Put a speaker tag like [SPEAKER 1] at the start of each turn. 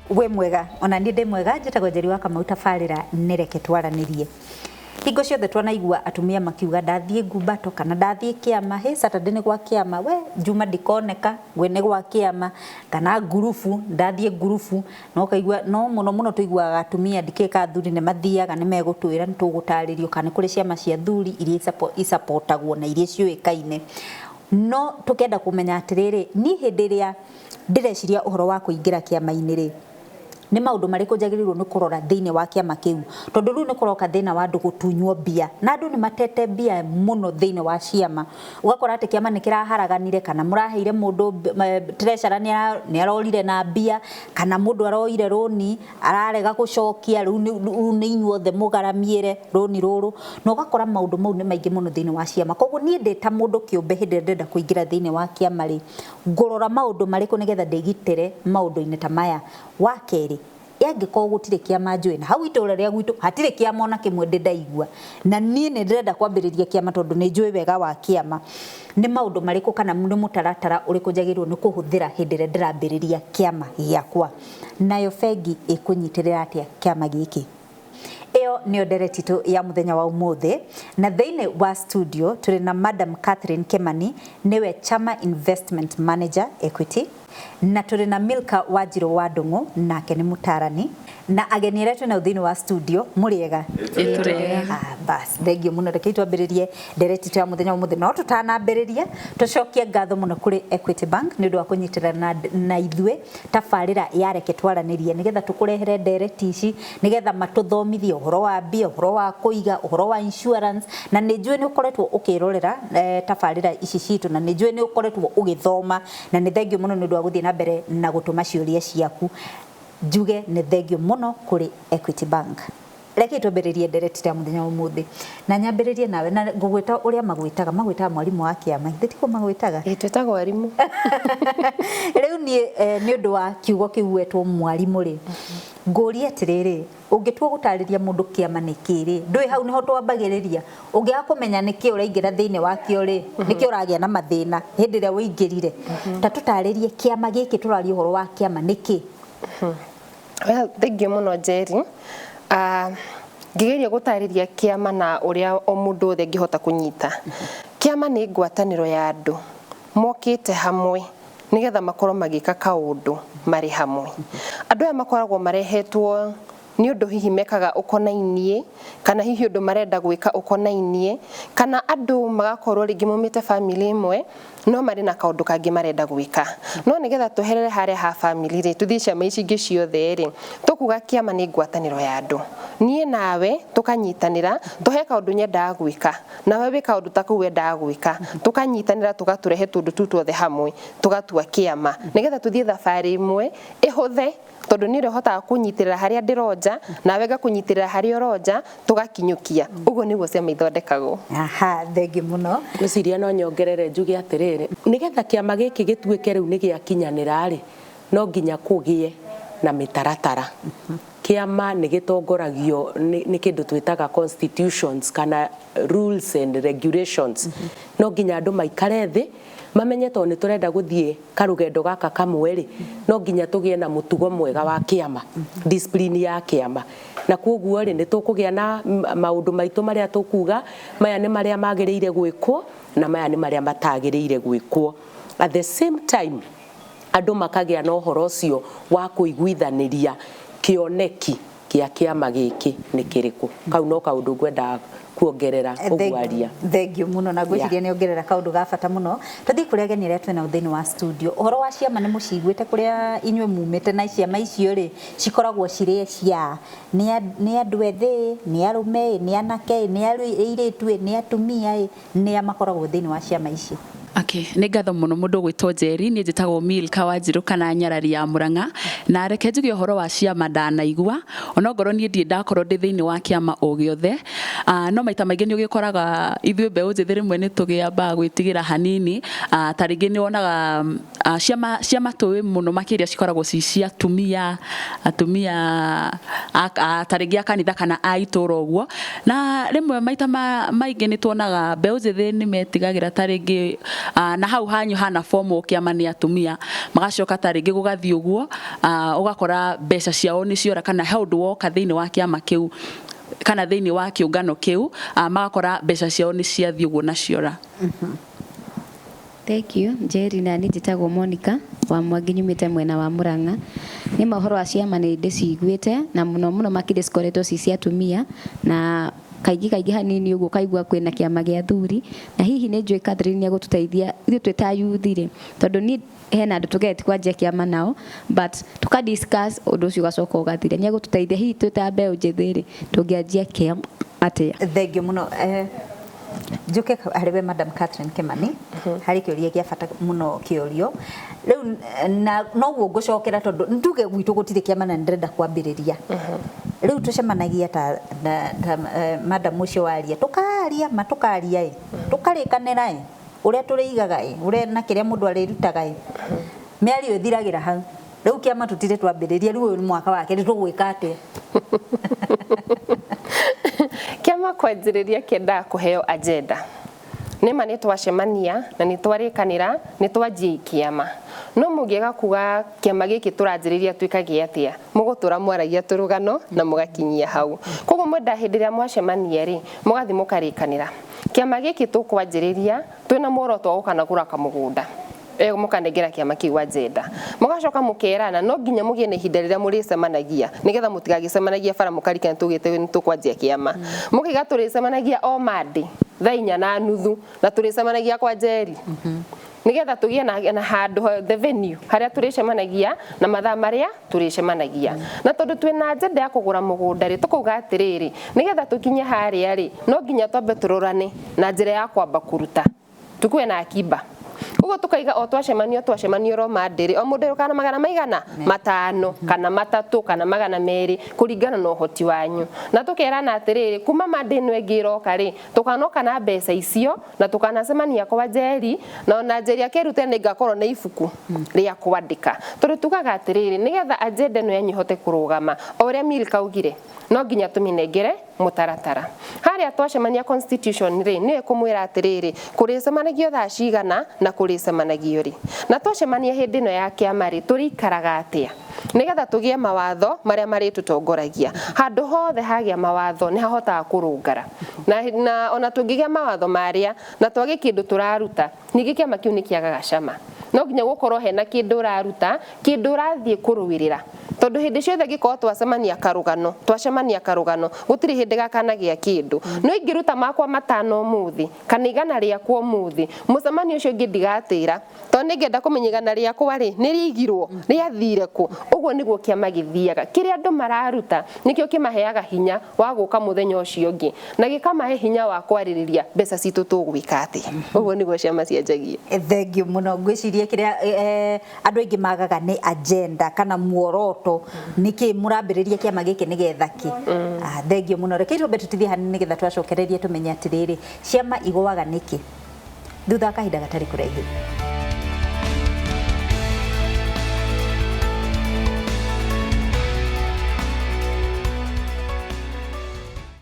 [SPEAKER 1] Wĩ mwega? Ona niĩ ndĩ mwega. Njĩtagwo Njeri wa Kamau. Tabarĩra nĩ Reke Twaranĩrie. Hingo ciothe twanaigua atumia makiuga, "Ndathiĩ ngumbato," kana "Ndathiĩ kĩama, hĩ, Saturday nĩ gwa kĩama, we Juma ndikoneka, we nĩ gwa kĩama," kana ngurubu, "Ndathiĩ ngurubu," no ũkaigua no mũno mũno tũiguaga atumia, ndikĩĩ ka athuri nĩ mathiaga, nĩ megũtwĩra, nĩ tũgũtarĩrio kana nĩ kũrĩ ciama cia athuri iria icapotagwo na iria ciũĩkaine. No tũkenda kũmenya atĩrĩrĩ, niĩ hĩndĩ ĩrĩa ndĩreciria ũhoro wa kũingĩra kĩama-inĩ rĩ, nĩ maũndũ marĩkũ njagĩrĩirwo nĩ kũrora thĩinĩ wa kĩama kĩu? Tondũ rĩu nĩ kũroka thĩna wa andũ gũtunywo mbia, na andũ nĩ matete mbia mũno thĩinĩ wa ciama. Ũgakora atĩ kĩama nĩ kĩraharaganire, kana mũraheire mũndũ, treasurer nĩ arorire na mbia, kana mũndũ aroire rũni ararega gũcokia, rĩu nĩ inyuothe mũgaramiĩre rũni rũrũ, na ũgakora maũndũ mau nĩ maingĩ mũno thĩinĩ wa ciama. Koguo niĩ ndĩ ta mũndũ kĩũmbe, hĩndĩ ĩrĩa ndĩrenda kũingĩra thĩinĩ wa kĩama rĩ, ngũrora maũndũ marĩkũ nĩgetha ndĩgitĩre maũndũ-inĩ ta maya? Wa kerĩ, angĩkorwo gũtirĩ kĩama njũĩ, na hau itũra rĩa gwitũ hatirĩ kĩama ona kĩmwe ndĩ ndaigua, na niĩ nĩ ndĩrenda kwambĩrĩria kĩama tondũ nĩ njũĩ wega wa kĩama, nĩ maũndũ marĩkũ kana nĩ mũtaratara ũrĩkũ njagĩrĩirwo nĩ kũhũthĩra hĩndĩ ĩrĩa ndĩrambĩrĩria kĩama gĩakwa? Nayo bengi ĩkũnyitĩrĩra atĩa kĩama gĩkĩ? Ĩyo nĩyo ndereti itũ ya mũthenya wa ũmũthĩ, na thĩinĩ wa studio tũrĩ na Madam Catherine Kimani, nĩwe Chama Investment Manager, Equity, na tũrĩ na Milka Wanjirũ wa Ndũng'ũ, nake nĩ mũtarani, na ageni arĩa twĩ nao thĩinĩ wa studio. Mũrĩega?
[SPEAKER 2] Ĩtũrĩega.
[SPEAKER 1] Ah, bas, thengio mũno. Rekei twambĩrĩrie ndereti itũ ya mũthenya wa ũmũthĩ, no tũtanambĩrĩria tũcokie ngatho mũno kũrĩ Equity Bank nĩ ũndũ wa kũnyitĩrĩra na ithuĩ tabarĩra ya Reke Twaranĩrie, nĩgetha tũkũrehere ndereti ici, nĩgetha matũthomithie ũhoro wa mbia, ũhoro wa kũiga, ũhoro wa insurance. Na nĩ njũĩ nĩ ũkoretwo ũkĩrorera tabarĩra ici citũ, na nĩ njũĩ nĩ ũkoretwo ũgĩthoma, na nĩ thengio mũno nĩ ũndũ wa gũthiĩ na mbere na gũtũma ciũria ciaku. Njuge nĩ thengio mũno kũrĩ Equity Bank. Reke twambĩrĩrie ndereti ya mũthenya wa ũmũthĩ, na nyambĩrĩrie nawe, na ngũgwĩta ũrĩa magwĩtaga mwarimũ wa kĩama. Githĩ tiguo magwĩtaga?
[SPEAKER 2] Ĩ, twĩtagwo arimũ.
[SPEAKER 1] Rĩu niĩ nĩ ũndũ wa kiugo kĩu wetwo mwarimũ rĩ, ngũrie atĩrĩrĩ, ũngĩtua gũtarĩria mũndũ kĩama nĩ kĩ rĩ, ndũĩ hau nĩho twambagĩrĩria, ũngĩaga kũmenya nĩkĩ ũraingĩra thĩinĩ wakĩo rĩ, nĩkĩ ũragĩa na mathĩna hĩndĩ ĩrĩa ũingĩrire? Ta tũtarĩrie kĩama gĩkĩ tũraria ũhoro wa kĩama nĩkĩ?
[SPEAKER 2] Well, thengiũ mũno, Njeri. Ngĩgeria gũtarĩria kĩama na ũrĩa o mũndũ wothe angĩhota kũnyita, kĩama nĩ ngwatanĩro ya andũ mokĩte hamwe nĩgetha makorwo magĩka kaũndũ marĩ hamwe. Andũ aya makoragwo marehetwo nĩ ũndũ hihi mekaga ũkonainie, kana hihi ũndũ marenda gwĩka ũkonainie, kana andũ magakorwo rĩngĩ maumĩte bamĩrĩ ĩmwe no marĩ na kaũndũ kangĩ marenda gwĩka. No nĩgetha tweherere harĩa ha bamĩrĩ rĩ, tũthiĩ ciama ici ingĩ ciothe rĩ, tũkuga kĩama nĩ ngwatanĩro ya andũ. Niĩ nawe tũkanyitanĩra, tũhe kaũndũ nyendaga gwĩka, nawe wĩ kaũndũ ta kau wendaga gwĩka, tũkanyitanĩra, tũgatũrehe tũndũ tũu tuothe hamwe, tũgatua kĩama nĩgetha tũthiĩ thabarĩ ĩmwe ĩhũthe, tondũ niĩ ũrĩa kũnyitĩrĩra harĩa ndĩronja, nawe ngakũnyitĩrĩra harĩa ũronja, tũgakinyũkia. Ũguo nĩguo ciama ithondekagwo.
[SPEAKER 1] Aha, thengiũ mũno.
[SPEAKER 3] Ngwĩciria no nyongerere njuge atĩrĩrĩ, nĩgetha kĩama gĩkĩ gĩtuĩke rĩu nĩ gĩakinyanĩra rĩ, no nginya kũgĩe na mĩtaratara. Kĩama nĩ gĩtongoragio nĩ kĩndũ twĩtaga constitutions kana rules and regulations. No nginya andũ maikare thĩ mamenye, tondũ nĩ tũrenda gũthiĩ karũgendo gaka kamwe rĩ, no nginya tũgĩe na mũtugo mwega wa kĩama, discipline ya kĩama. Na koguo rĩ, nĩ tũkũgĩa na maũndũ maitũ marĩa tũkuga maya nĩ marĩa magĩrĩire gwĩkwo na maya nĩ marĩa matagĩrĩire gwĩkwo. At the same time, andũ makagĩa na ũhoro ũcio wa kũiguithanĩria kĩoneki kĩa kĩama gĩkĩ nĩ kĩrĩkũ. Kau no kaũndũ ngwendaga kuongerera ũguo aria.
[SPEAKER 1] Thengio mũno, na ngwĩciria nĩ ongerera kaũndũ ga bata mũno. Tũthiĩ kũrĩa ageni arĩa twĩnao thĩinĩ wa studio. Ũhoro wa ciama nĩ mũciguĩte kũrĩa inyuĩ mumĩte, na ciama icio rĩ, cikoragwo cirĩ cia nĩ andũ ethĩ, nĩ arũme, nĩ anake, nĩ airĩtu, nĩ atumia, nĩ a makoragwo thĩinĩ wa ciama ici?
[SPEAKER 4] Okay, nĩ ngatho mũno mũndũ ũgwĩtwo Njeri. Niĩ njĩtagwo Milka Wanjirũ kana Nyarari ya Mũrang'a. Na reke njuge ũhoro wa ciama ndanaigua, onongorwo niĩ ndirĩ ndakorwo ndĩ thĩinĩ wa kĩama o gĩothe, no maita maingĩ nĩ ũgĩkoraga ithuĩ mbeũ njĩthĩ rĩmwe nĩ tũgĩambaga gwĩtigĩra hanini, ta rĩngĩ nĩ wonaga ciama tũĩ mũno makĩria cikoragwo ci cia atumia, atumia ta rĩngĩ a kanitha kana a itũra ũguo. Na rĩmwe maita maingĩ nĩ tuonaga mbeũ njĩthĩ nĩ metigagĩra, ta rĩngĩ Na hau hanyu hana formwo kĩama nĩ atumia, magacoka ta rĩngĩ gũgathiĩ ũguo, ũgakora mbeca ciao nĩ ciora kana he ũndũ woka thĩinĩ wa kĩama kĩu kana thĩinĩ wa kĩũngano kĩu, magakora mbeca ciao nĩ ciathiĩ ũguo na ciora.
[SPEAKER 5] Thank you, Njeri. Na niĩ njĩtagwo Monica wa Mwangi, nyumĩte mwena wa Murang'a. Nĩ ma ũhoro wa ciama nĩ ndĩciguĩte, na mũno mũno makĩria cikoretwo ci cia atumia, na kaingĩ kaingĩ hanini ũguo kaigua kwĩna kĩama gĩa athuri. Na hihi nĩ njũĩ Catherine nĩ egũtũteithia ithuĩ twĩ ta youth rĩ, tondũ niĩ hena andũ tũgeretie kwanjia kĩama nao, but tũka discuss ũndũ ũcio ũgacoka ũgathira. Nĩ egũtũteithia hihi twĩ ta mbeũ njĩthĩ rĩ, tũngĩanjia kĩama atĩa?
[SPEAKER 1] Thengiũ mũno. Njuke harĩ we, Madam Catherine Kimani, harĩ kĩũria gĩa bata mũno kĩũrio rĩu, na noguo ngũcokera, tondũ nduge gwitũ gũtirĩ kĩama na nĩndĩrenda kwambĩrĩria. Rĩu tũcemanagia ta madam ũcio waria, tũkaria ma tũkaria ĩ, tũkarĩkanĩra ĩ, ũrĩa tũrĩigaga ĩ, ũrĩa na kĩrĩa mũndũ arĩrutaga ĩ, mĩario ĩthiragĩra hau. Rĩu kĩama tũtirĩ twambĩrĩria, rĩu ũyũ nĩ mwaka wa kerĩ, tũgwĩka atĩa?
[SPEAKER 2] Kĩama kwanjĩrĩria kĩendaga kũheo agenda. Nĩma nĩ twacemania na nĩ twarĩkanĩra nĩ twanjia kĩama, no mũngĩaga kuga kĩama gĩkĩ tũranjĩrĩria twĩkage atĩa, mũgũtũra mwaragia tũrũgano na mũgakinyia hau. Koguo mwenda hĩndĩ ĩrĩa mwacemania rĩ, mũgathiĩ mũkarĩkanĩra kĩama gĩkĩ tũkwanjĩrĩria twĩna muoroto wa gũkanagũra kamũgũnda, mũkanengera kĩama kĩu agenda, mũgacoka mũkerana no nginya mũgĩe na ihinda rĩrĩa mũrĩcemanagia, nĩgetha mũtigagĩcemanagia bara mũkarikana tugĩte nĩ tũkwanjia kĩama. Mũkiga tũrĩcemanagia o Monday thaa 4:30 na tũrĩcemanagia kwa Njeri, nigetha tũgĩe na handũ, the venue harĩa tũrĩcemanagia na mathaa marĩa tũrĩcemanagia. Na tondũ twĩna agenda ya kũgũra mũgũnda rĩ, tũkauga atĩrĩrĩ, nĩgetha tũkinye harĩa rĩ, no nginya twambe tũrorane na njĩra ya kwamba kũruta, tukuwe na akiba. Koguo tukaiga o twacemanio ro Monday rĩ, o mũndũ kana magana maigana 5 kana 3 kana 200 kũringana na ũhoti wanyu. Na tũkerana atĩrĩrĩ, kuma Monday ĩno ĩngĩ ĩroka rĩ, tũkanoka na mbeca icio na tũkanacemania kwa Njeri, na ona Njeri akĩrute nĩ ngakorwo na ibuku rĩa kwandĩka, tondũ tugaga atĩrĩrĩ, nĩgetha agenda ĩno yanyu ĩhote kũrũgama o ũrĩa Milka augire, no nginya tũmĩnengere mũtaratara. Harĩa twacemania constitution rĩ, nĩyo ĩkũmwĩra atĩrĩrĩ, kũrĩcemanagio thaa cigana na kũrĩcemanagio rĩ, na twacemania hĩndĩ ĩno ya kĩama rĩ, tũrĩikaraga atĩa, nĩgetha tũgĩe mawatho marĩa marĩtũtongoragia. Handũ hothe hagĩa mawatho nĩ hahotaga kũrũngara, na ona tũngĩgĩa mawatho marĩa na twage kĩndũ tũraruta, ningĩ kĩama kĩu nĩ kĩagaga cama. No nginya gũkorwo hena kĩndũ ũraruta, kĩndũ ũrathiĩ kũrũĩrĩra, tondũ hĩndĩ ciothe ngĩkorwo twacemania karũgano gũtirĩ hĩndĩ gakanagĩa kĩndũ. No ingĩruta makwa 5 ũmũthĩ kana 100 rĩakwa ũmũthĩ, mũcemanio ũcio ũngĩ ndigatĩra, tondũ nĩngenda kũmenya 100 rĩakwa rĩ nĩ rĩigirwo, rĩathire kũ. Ũguo nĩguo kĩama gĩthiaga. Kĩrĩa andũ mararuta nĩkĩo kĩmaheaga hinya wa gũka mũthenya ũcio ũngĩ, na gĩkamahe hinya wa kwarĩrĩria mbeca citũ tũgwĩka atĩa. Ũguo nĩguo ciama cianjagia.
[SPEAKER 1] Thengiũ mũno. Ngwĩciria kĩrĩa andũ aingĩ magaga nĩ agenda kana muoroto, nĩkĩ mũrambĩrĩria kĩama gĩkĩ, nĩgetha kĩ. Thengiũ mũno. Reke twambe tũtithie hanini, nĩgetha twacokereria tũmenye atĩrĩrĩ, ciama igũaga nĩkĩ, thutha wa kahinda gatarĩ kũraihu.